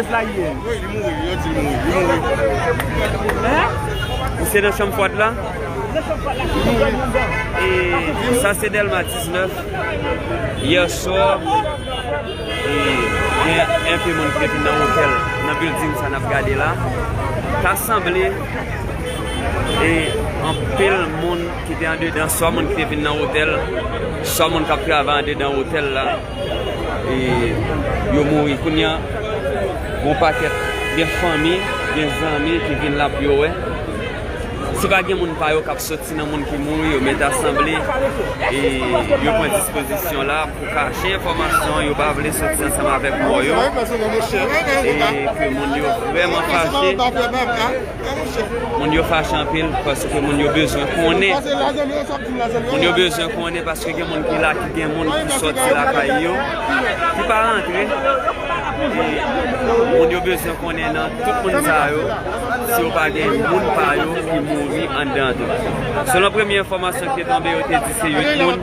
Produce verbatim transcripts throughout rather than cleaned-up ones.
Jezi la ye. Wi, li mouri, yo di li mouri. Li mouri. Misye nan chanm fwad la. E sa se Dèlma diznèf. Yè swa, e, gen enpe moun ki te vin nan otèl, nan bilding sa n ap gade la. Ta sanble, e, anpil moun ki te andedan, swa moun ki te vin nan otèl, swa moun k ap travay andedan otèl la, e, yo mouri. Kounye a, gon pakèt, gen fanmi, gen zanmi ki vin la pou yo wè. Si pa gen moun pa yo k ap soti nan moun ki mouri yo, men ta sanble, e, yo pran dispozisyon la pou kache enfòmasyon, yo pa vle soti ansanm avèk mò yo, e ke moun yo vrèman fache. Moun yo fache anpil paske moun yo bezwen konnen. Moun yo bezwen konnen paske gen moun ki la, ki gen moun ki soti lakay yo, ki pa rantre. E moun yo bezwen konnen nan tout moun sa yo, si yo pa gen moun pa yo ki mouri anndan tou. Selon premye enfòmasyon ki te tonbe, yo te di se uit moun.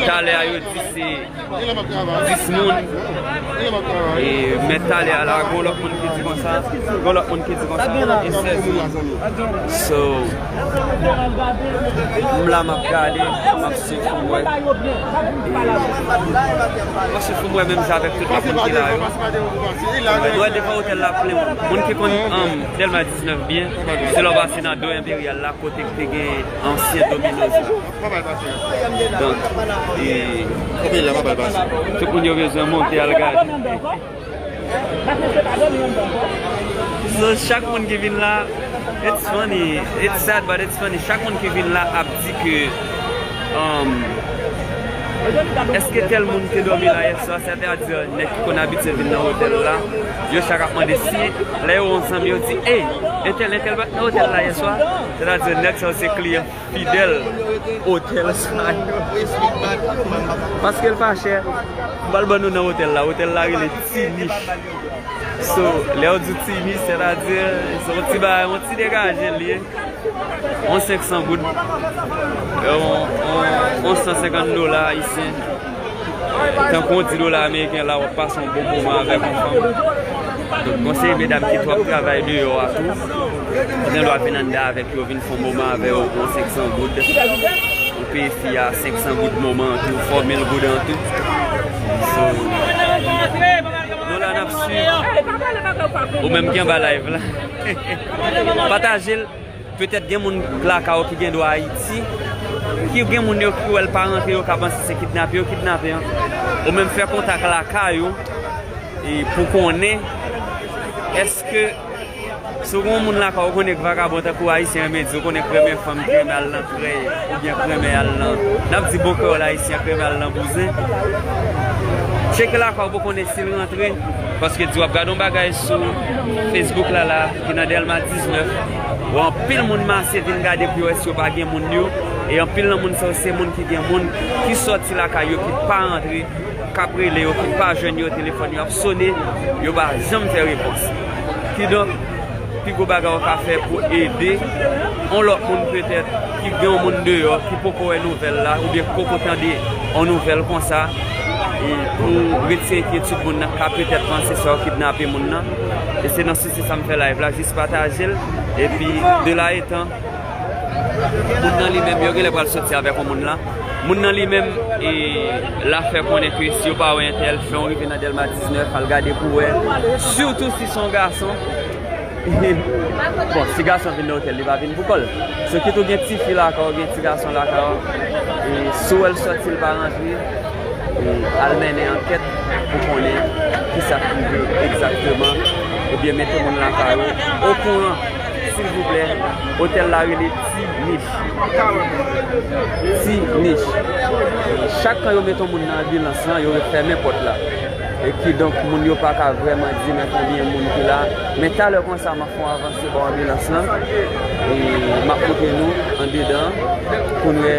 Talè a, yo di se dis moun. E, men talè a la, gon lòt moun ki di konsa, gon lòt moun ki di konsa, e sèz moun. So, m la, m ap gade, m ap swiv pou m wè. E, m ap swiv pou m wè menm jan avèk tout lòt moun ki la yo. Nou wè devan otèl la plen moun. Moun ki konn, um, Dèlma diznèf byen, se lè w pase nan Do Enperyal la, kote ki te gen ansyen Domino's la. Donk, e, tout moun yo bezwen monte al gade. So, chak moun ki vin la, it's funny, it's sad, but it's funny. Chak moun ki vin la ap di ke, um, èske tèl moun te dòmi la yè swa? Sètadi, nèg ki konn abitye vin nan otèl la, yo chak ap mande si lè yo wè yon zanmi yo di, "Ey, entèl, entèl pa t nan otèl la yè swa?" Sètadi, nèg sa yo se kliyan fidèl otèl sa yo. Paske l pa chè. M pral ban nou nan otèl la. Otèl la rele Ti Nich. So, lè yo di Ti Nich, sètadi, se yon ti bagay, yon ti degaje l ye. Yon senk san goud. Yon, yon, yon san senkant dola ayisyen. Tankou yon ti dola ameriken la, w ap pase yon bon moman avèk yon fanm. Donk, konseye medam ki twò ap travay deyò a tou, ou gen dwa vin anndan avèk yo, vin fè yon moman avè yo pou yon senk san goud. Ou peye fi a senk san goud moman an tou, fòme l goud an tou. So, nou la n ap swiv. Ou menm ki anba live la. Pataje l. Petèt gen moun lakay ou ki gen dwa Ayiti, ki gen moun yo ki wè l pa rantre, yo ka panse se kidnape yo kidnape an. Ou menm fè kontak lakay ou, e pou konnen, èske si w gen yon moun lakay ou konnen k vakabon tankou Ayisyen renmen di, ou konnen k renmen fanm, k renmen al nan krèy, oubyen k renmen al nan, n ap di bon kreyòl ayisyen, k renmen al nan bouzen. Tcheke lakay ou pou konnen si l rantre, paske di w ap gade yon bagay sou Facebook la la, ki nan Dèlma diznèf, wè anpil moun mase vin gade pou yo wè si yo pa gen moun yo, e anpil nan moun sa yo se moun ki gen moun, ki sòti lakay yo, ki pa rantre, k ap rele yo, ki pa jwenn yo, telefòn yo ap sone, yo pa janm fè repons. Kidonk, pi gwo bagay ou ka fè pou ede yon lòt moun petèt ki gen yon moun deyò ki poko wè nouvèl la oubyen ki poko tande yon nouvèl konsa, e pou retire enkyetid moun nan ka petèt panse se yo kidnape moun nan. E se nan sousi sa m fè live la, jis pataje l. Epi de la etan, moun nan li menm, yo genlè pral soti avèk yon moun la. Moun nan li menm, e, la fè konnen ke si yo pa wè entèl, fè yon rive nan Dèlma diznèf, al gade pou wè. Sitou si se yon gason. Bon, si gason vin nan otèl, li pa vin pou kò l. So, kit ou gen tifi lakay ou, gen ti gason lakay ou, E si w wè l sòti, l pa rantre, e al mennen ankèt pou konnen kisa k rive egzakteman, ebyen mete moun lakay ou okouran, silvouplè. Otèl la rele Ti Nich. Ti Nich. Chak kan yo mete yon moun nan anbilans lan, yo fèmen pòt la. E kidonk, moun yo pa ka vrèman di men konbyen moun ki la. Men talè konsa, m ap fè yon avanse bò anbilans lan. E m ap montre nou andedan pou n wè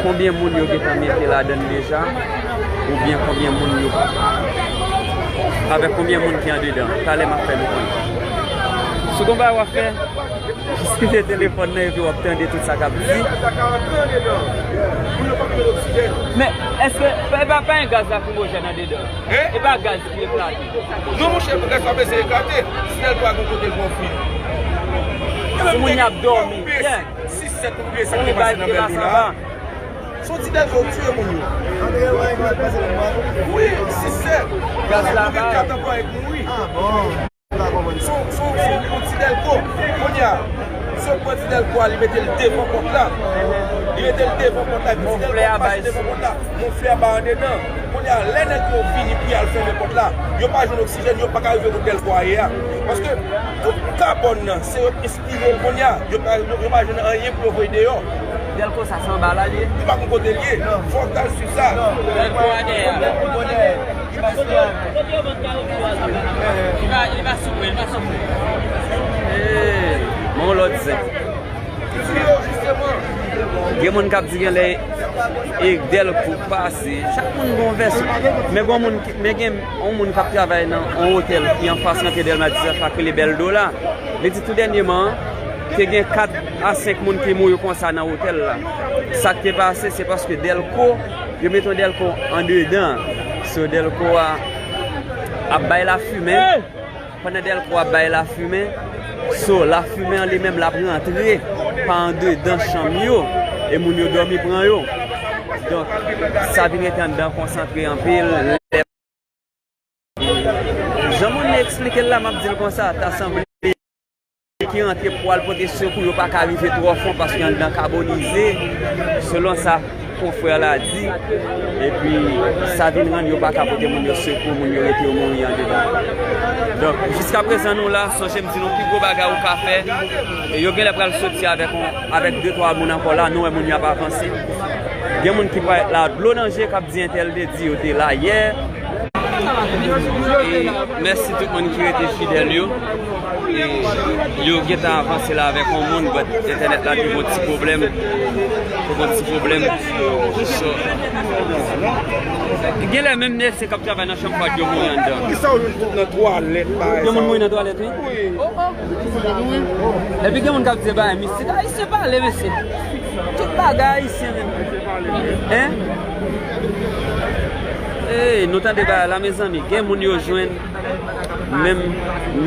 konbyen moun yo gentan mete ladan l deja, oubyen konbyen moun yo, avèk konbyen moun ki andedan. Talè m ap fè nou konnen. Si w gon bagay w ap fè, jis kite telefòn nan epi w ap tande tout sa k ap di. Men, èske pa, pa, pa gen gaz lakrimojèn andedan? Hein? E pa gaz ki eklate? Non, monchè, gaz pa bezwen eklate. Si dèlko a gon kote l pran fwi. Si moun y ap dòmi, byen. Sis sèt moun byen sa ki pase nan bèl la. Se yon ti dèlko k tiye moun yo. Wi, sis sèt. Gaz la bay. Kat anplwaye k mouri. Se yon, se yon, se yon ti dèlko. Kounye a, misye pran ti dèlko a, li mete l devan pòt la. Li mete l devan pòt la, epi ti dèlko a pase devan pòt la. Gon flè a bay andedan. Kounye a, lè nèg yo vini pou y al fèmen pòt la, yo pa jwenn oksijèn, yo pa ka rive kote dèlko a ye a. Paske tout kabòn nan, se yo k enspire l kounye a. Yo pa, yo, yo pa jwenn anyen pou yo voye deyò. Dèlko sa, se anba la l ye? Li pa gon kote l ye. Fò w t al swiv sa. Dèlko a dèyè a. Li pa, li pa sou mwen, li pa sou mwen. Hey, men yon lòt zen. Gen moun k ap di genlè e dèlko pase. Chak moun gen yon vèsyon. Men gen moun ki, men gen yon moun k ap travay nan yon otèl ki anfas rantre Dèlma diznèf la, k rele Bèl Dola. Li di tou dènyèman, te gen kat a senk moun ki mouri konsa nan otèl la. Sa k te pase, se paske dèlko, yo mete yon dèlko andedan. So, dèlko a ap bay lafimen. Pandan dèlko a ap bay lafimen, so, lafimen an li menm l ap rantre pa andedan chanm yo, e moun yo dòmi pran yo. Donk, sa vin rete anndan konsantre anpil. Lè jan moun nan eksplike l la, m ap di l konsa, ta sanble ki rantre pou al pote sekou, yo pa ka rive twò fon paske anndan kabonize, selon sa konfrè la di, epi sa vin rann yo pa ka pote moun yo sekou, moun yo rete yo mouri andedan. Donk, jiskaprezan nou la, sonje m di nou pi gwo bagay ou ka fè, e yo genlè pral soti avèk yon, avèk de twa moun ankò la, nou wè moun yo ap avanse. Gen moun ki parèt la, dlo nan je, k ap di entèl te di yo te la yè. E mèsi tout moun ki rete fidèl yo. E yo gentan avanse la avèk yon moun, but entènèt la te gon ti pwoblèm. Te gon ti pwoblèm. So, genlè menm nèse k ap travay nan chanm fwad yo mouri anndan. Kisa w jwenn tout nan twalèt, bagay sa? Gen moun mouri nan twalèt, wi. Wi. Oh, oh. Epi gen moun k ap di bagay mistik. Ayisyen pale, mesye. Tout bagay ayisyen menm. Hein? Hey, nou tande bagay la, mezanmi. Gen moun yo jwenn menm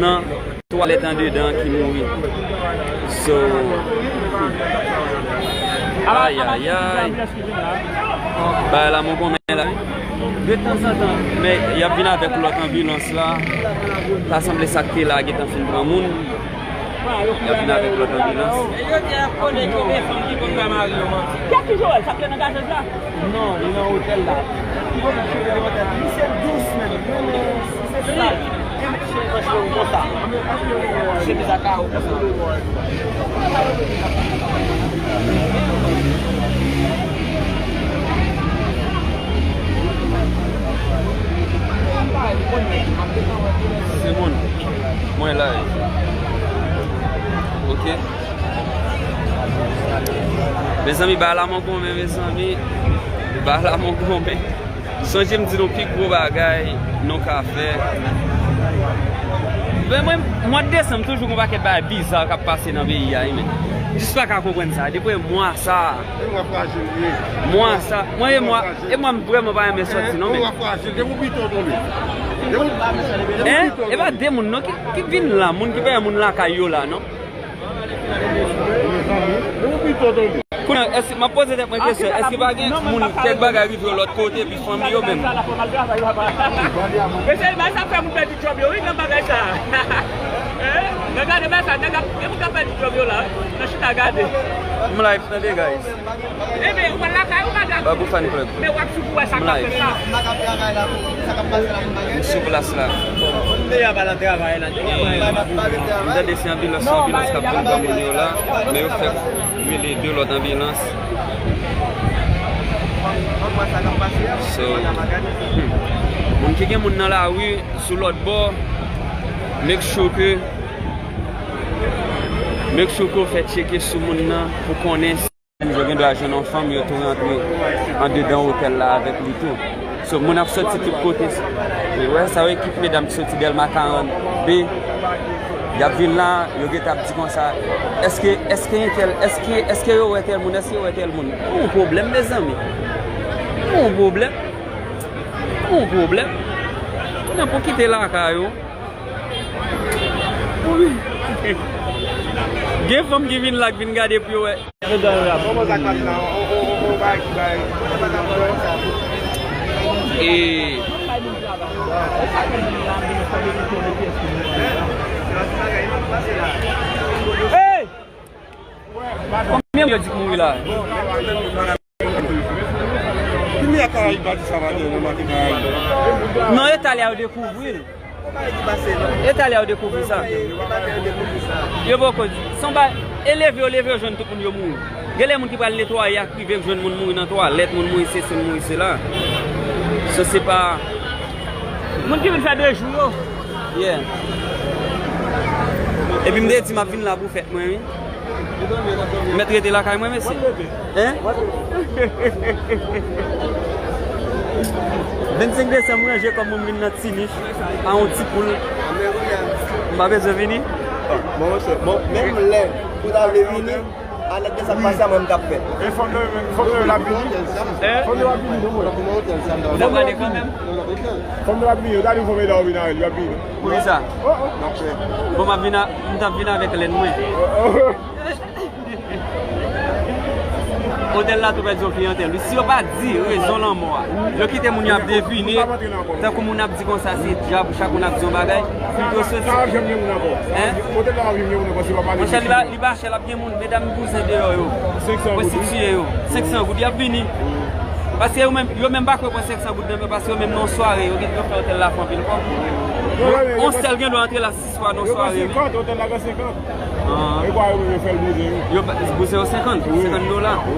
nan twalèt andedan ki mouri. So, ayayay. Bagay la mongonmen la. De tanzantan, men y ap vin avèk lòt anbilans la. Ta sanble sa k te la gentan fin pran moun. Y ap vin avèk lòt anbilans. E yo di ap konnen konbyen fanm ki konn bay mari yo manti. Kèt ki Joel, sa k te nan gazèz la? Non, li nan otèl la. Li se dous menm. Li se sal. Li se cheve cheve konsa. Cheve sa ka ou konsa. Se moun. Mwen la. Ok. Mezanmi, bagay la mongonmen, mezanmi. Bagay la mongonmen. Sonje m di nou pi gwo bagay nou ka fè. Ben, mwen, mwa desanm, toujou gon pakèt bagay biza k ap pase nan peyi a, wi, men. Jis pa ka konprann sa. Depi mwa sa a. E mwa frajil ye. Mwa sa, mwen e mwa, e mwa m vrèman pa renmen sòti, non, men. Mwa frajil, depi w pito w tonbe. Depi w pito w tonbe. E pa de moun, non, ki, ki vin la, moun ki pa moun lakay yo la, non. Kounye a, èske, m ap poze tèt mwen kesyon, èske pa gen moun, kèk bagay rive yo lòt kote, epi fanmi yo menm? Mesye, bagay sa fè moun pèdi djòb yo, wi, nan bagay sa. Hein? Gade mesaj, nèg ap, gen moun k ap fè diplòm yo la, nan chita gade. M live, tande, guys. Ebyen, ou pral lakay ou pa gade. Babou Fan Club. Men w ap sou pou wè sa k ap fèt la. M sou plas la. M tande se anbilans, anbilans k ap pran moun yo la, men yo fèk rele de lòt anbilans. So, hmm. Moun ki gen moun nan lari, sou lòt bò, make sure ke, make sure ke w fè tcheke sou moun nan pou konnen si yo gen dwa jwenn yon fanm, yo tou rantre andedan otèl la avèk li tou. So, moun ap soti tout kote. Ou wè, sa yo ekip medam ki soti Dèlma karant B. Y ap vin la, yo gentan ap di konsa, èske, èske entèl, èske, èske yo wè tèl moun, èske yo wè tèl moun? Yon pwoblèm, mezanmi. Yon pwoblèm. Yon pwoblèm. Kounye a pou kite lakay ou. Wi. Gen fanm ki vin la, k vin gade pou yo wè. Kòman sa k pase la? On, on, on, on bagay ki bay. E. Hey! Konbyen moun yo di k mouri la? Premye Karayib pa di sa maten, nan maten Karayib. Non, Italya yo dekouvri l. Italya yo dekouvri sa. Yo poko di. Se yon ba, e leve yo, leve yo jwenn tout moun yo mouri. Gen lè moun ki pral netwaye ak rive jwenn moun mouri nan twalèt, moun mouri sesi, moun mouri sela. So, se pa. Moun ki vin fè de jou yo. Yeah. Epi m te di m ap vin la pou fèt mwen, wi. M mèt rete lakay mwen, mesye. Hein? Vennsenk desanm, ranje kòm moun vin nan ti nich a yon ti poul. M pa bezwen vini. Bon, monchè, bon, menm lè ou ta vle vini, anèk de sa k pase a, mwen m t ap fè. E fanm nan, fanm nan, l ap vini. Fanm nan ap vini, non, mwen. Ou ta prale kanmenm? Fanm nan ap vini, yo ta di fanm nan ap vini, l ap vini. Poukisa? Bon, m ap vin a, m t ap vin avèk lèn mwen. Otèl la tou pèdi yon kliyantèl. Si yo pa di rezon lanmò a, yo kite moun yo ap devine, tankou moun ap di konsa se dyab, chak moun ap di yon bagay, pito soti. Sa ap janm gen moun ankò. Hein? Otèl la ap janm gen moun ankò, se pa pale. Monchè, li ba, li ba chè, l ap gen moun, medam bouzen deyò yo. Senk san goud, wi. Pwostitiye yo. Senk san goud, y ap vini. Paske yo menm, yo menm pa kwè pran senk san goud nan men, paske yo menm nan yon sware, yo gen, yo fè otèl la fè anpil kòb. Yon sèl gen dwa antre la sis fwa nan yon sware, wi. Yo pran senkant, otèl la pran senkant. Ah. E kwa yo menm yo fè l bouzen, wi. Yo pa, bouzen yo senkant, wi, senkant dola. Wi.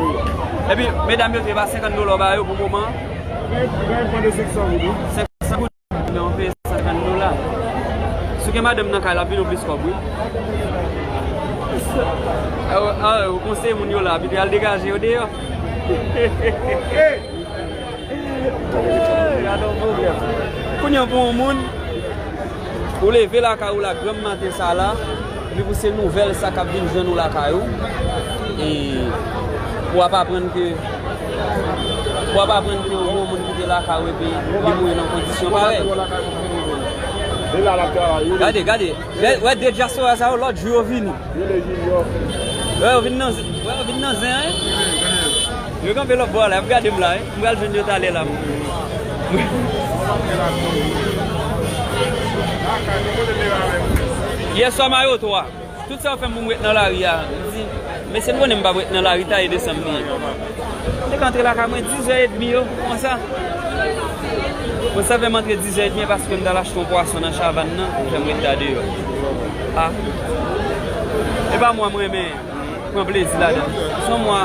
Epi, medam yo te ba senkant dola ba yo pou moman an. Men, men, pran de senk san goud, wi. Senk san goud. Men w peye senkant dola. Si w gen madanm nan kay la, ap vin yon plis kòb, wi. Ah, ah, ou konseye moun yo la, epi al degaje yo deyò. Gade yon pwoblèm. Kounye a pou yon moun, ou leve lakay ou la granm maten sa la, epi pou se nouvèl sa k ap vin jwenn ou lakay ou, e w ap aprann ke, w ap aprann ke yon moun ki te lakay ou epi li mouri nan kondisyon parèy. Gade, gade. Wè, wè de dyaspora sa yo, lòt jou yo vini. Wè, yo vin nan, wè, yo vin nan zen, hein? Yo kanpe lòt bò la, y ap gade m la, hein? M pral jwenn yo talè la. Yè swa m a yo twa. Tout sa yo fè m pou m ret nan lari a. M di, mesye, m konnen m p ap ret nan lari, taye desann m ye. M te ka antre lakay mwen dizè edmi yo, konsa. Bon, sa fè m antre dizè edmi paske m t al achte yon pwason nan chavann nan, fè m ret la deyò. Ah. E pa mwa m renmen pran plezi ladan. Se yon mwa,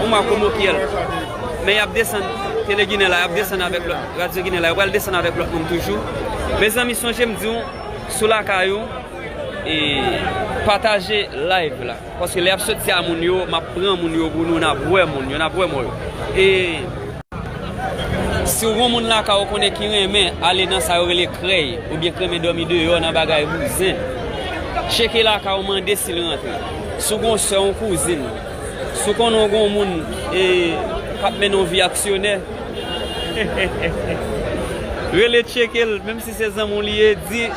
yon mwa komokyèl. Men y ap desann, Tele Ginen la, y ap desann avèk lòt, Radyo Ginen la, yo pral desann avèk lòt moun toujou. Mezanmi, sonje m di w, sou lakay ou, e pataje live la. Paske lè y ap soti a moun yo, m ap pran moun yo pou nou, n ap wè moun yo, n ap wè moun yo. E si w gon moun lakay ou konnen ki renmen ale nan sa yo rele krèy, oubyen k renmen dòmi deyò nan bagay bouzen, tcheke lakay ou, mande si l rantre. Si w gon sè, yon kouzin, si w konnen w gon moun, e, k ap mennen yon vi aksyonè, rele tcheke l, menm si se zanmi w li ye, di,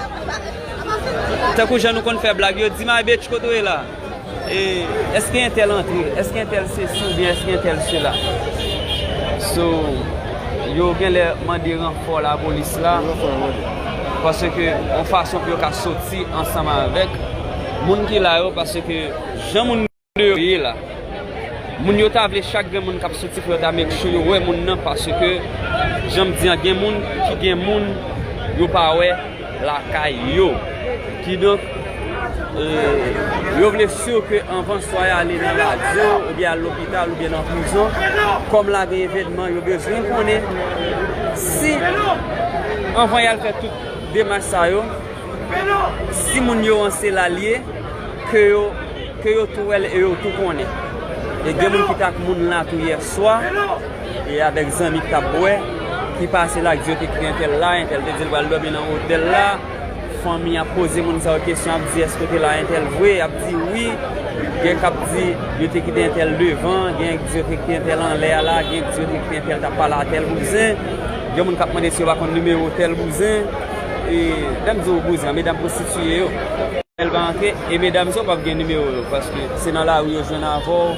tankou jan nou konn fè blag yo, di, "My bitch, kote w ye la?" E, èske entèl antre? Èske entèl sesi oubyen èske entèl sela? So, yo genlè mande ranfò lapolis la. Ranfò yo mande. Paske yon fason pou yo ka soti ansanm avèk Moun ki la yo, paske jan moun deyò ye la, moun yo ta vle chak grenn moun k ap soti pou yo ta make sure yo wè moun nan, paske jan m di an, gen moun ki gen moun yo pa wè lakay yo. Kidonk, e, yo vle si ke anvan swa y ale nan radyo, oubyen al lopital, oubyen nan prizon, kòm la gen evènman, yo bezwen konnen si, anvan y al fè tout demach sa yo, si moun yo an se la l ye, ke yo, ke yo tou wè l e yo tou konnen. E gen moun ki t ak moun la tou yèswa, e avèk zanmi k t ap bwè, ki pase la, k di yo te kite entèl la, entèl te di l pral dòmi nan otèl la. Fanmi ap poze moun sa yo kesyon, ap di, "Èske w te la entèl vre?" Y ap di, "Wi." Gen k ap di, "Yo te kite entèl devan." Gen k di, "Yo te kite entèl anlè a la." Gen k di, "Yo te kite entèl t ap pale a tèl bouzen." Gen moun k ap mande si yo pa konn nimewo tèl bouzen. E lè m di w bouzen, medam pwostitiye yo. Entèl pa antre, e medam sa yo p ap gen nimewo yo, paske se nan lari yo jwenn avè w,